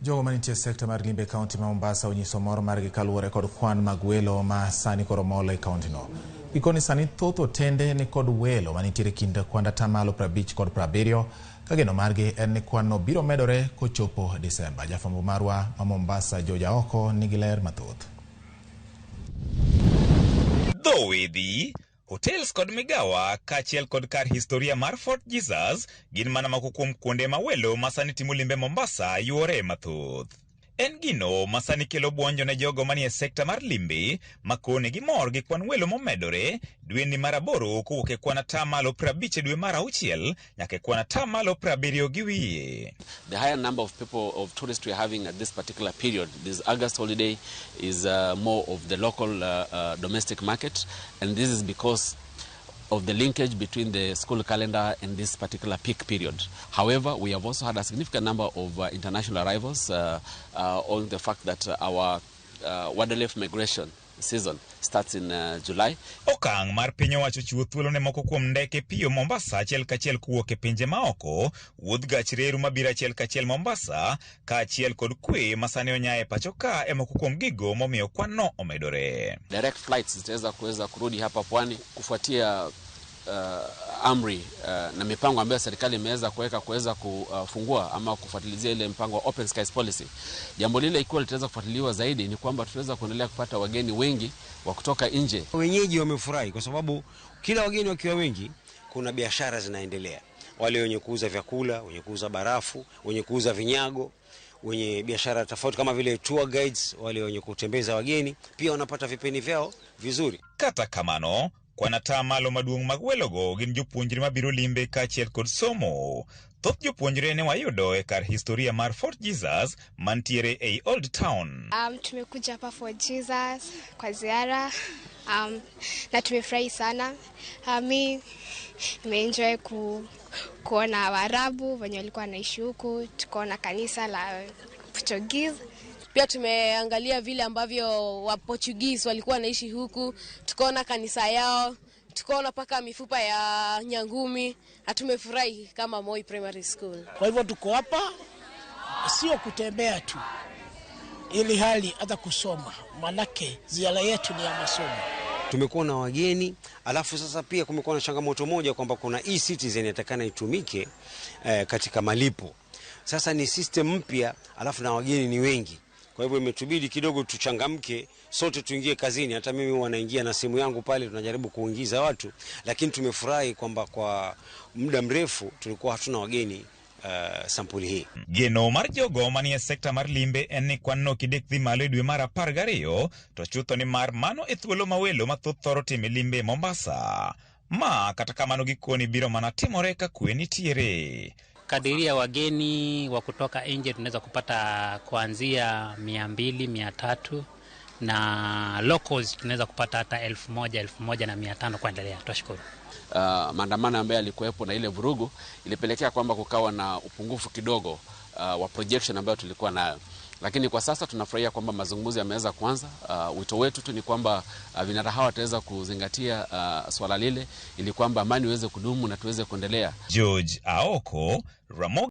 Jogo manitie e sekta mar limbe e kaunti ma Mombasa onyiso mor margi kaluwore kod kwan mag welo ma sani koro mol e kauntino. Gikoni sani thoth otende ni kod welo manitiere kind kwand atamalo 50 kod 70 ka geno margi en ni kwan no biro medore kochopo Disemba. Jafwambo marwa ma Mombasa George Aoko nigi ler mathoth. Dho wedhi, hotels kod migawa kaachiel kod kar historia mar Fort Jesus gin mana moko kuom kuonde ma welo ma sani timo limbe Mombasa yuore mathoth. En gino ma sani kelo buonjo ne jogo manie sekta mar limbe ma koni gimor gi kwan welo momedore dweni mar 8 kowuok e kwan atamalo 50 e dwe mar 6 nyaka e kwan atamalo 70 gi wiye. The higher number of people, of tourists we are having at this particular period, this August holiday, is more of the local domestic market, and this is because of the linkage between the school calendar and this particular peak period. However, we have also had a significant number of international arrivals on the fact that our wildlife migration season starts in July. Okang' mar piny owacho chiwo thuolo ne moko kuom ndeke piyo Mombasa achiel kachiel kowuok e pinje maoko, wuodh gach reru mabiro achiel kachiel Mombasa, kaachiel kod kwe ma sani onya e pacho ka e moko kuom gigo momiyo kwan no omedore. Direct flights zitaweza kuweza kurudi hapa pwani kufuatia amri na mipango ambayo serikali imeweza kuweka kuweza kufungua ama kufuatilizia ile mpango wa Open Skies Policy. Jambo lile ikiwa litaweza kufuatiliwa zaidi ni kwamba tutaweza kuendelea kupata wageni wengi wa kutoka nje. Wenyeji wamefurahi kwa sababu kila wageni wakiwa wengi, kuna biashara zinaendelea, wale wenye kuuza vyakula, wenye kuuza barafu, wenye kuuza vinyago, wenye biashara tofauti kama vile tour guides, wale wenye kutembeza wageni pia wanapata vipeni vyao vizuri. Kata kamano, kwan atamalo maduong' mag welogo gin jopuonjre mabiro limbe kaachiel kod somo. Thoth jopuonjre ne wayudo e kar historia mar Fort Jesus mantiere ei Old Town. Tumekuja hapa Fort Jesus kwa ziara na tumefurahi sana. Mi nimeenjoy kuona Waarabu wenye walikuwa wanaishi huku, tukaona kanisa la Portuguese. Pia tumeangalia vile ambavyo wa Portuguese walikuwa wanaishi huku, tukaona kanisa yao, tukaona mpaka mifupa ya nyangumi na tumefurahi kama Moi Primary School. Kwa hivyo tuko hapa sio kutembea tu, ili hali hata kusoma, manake ziara yetu ni ya masomo. Tumekuwa na wageni, alafu sasa pia kumekuwa na changamoto moja kwamba kuna e-citizen inatakana itumike katika malipo. Sasa ni system mpya, alafu na wageni ni wengi, kwa hivyo imetubidi kidogo tuchangamke sote tuingie kazini. Hata mimi huwa naingia na simu yangu pale, tunajaribu kuingiza watu, lakini tumefurahi kwamba kwa muda mrefu tulikuwa hatuna wageni sampuli hii. Geno mar jogo manie sekta mar limbe en ni kwan no kidek dhi malo e dwe mar 12 to chutho ni mar mano e thuolo ma welo mathoth thoro time limbe e Mombasa. Ma kata kamano gikoni biro mana timore ka kwe nitiere. Kadiria wageni wa kutoka nje tunaweza kupata kuanzia 200, 300 na locals tunaweza kupata hata 1000, 1500 kuendelea. Twashukuru. Maandamano ambayo yalikuwepo na ile vurugu ilipelekea kwamba kukawa na upungufu kidogo wa projection ambayo tulikuwa nayo, lakini kwa sasa tunafurahia kwamba mazungumzo yameweza kuanza. Wito wetu tu ni kwamba vinara hawa wataweza kuzingatia swala lile ili kwamba amani iweze kudumu na tuweze kuendelea. George Aoko, Ramogi.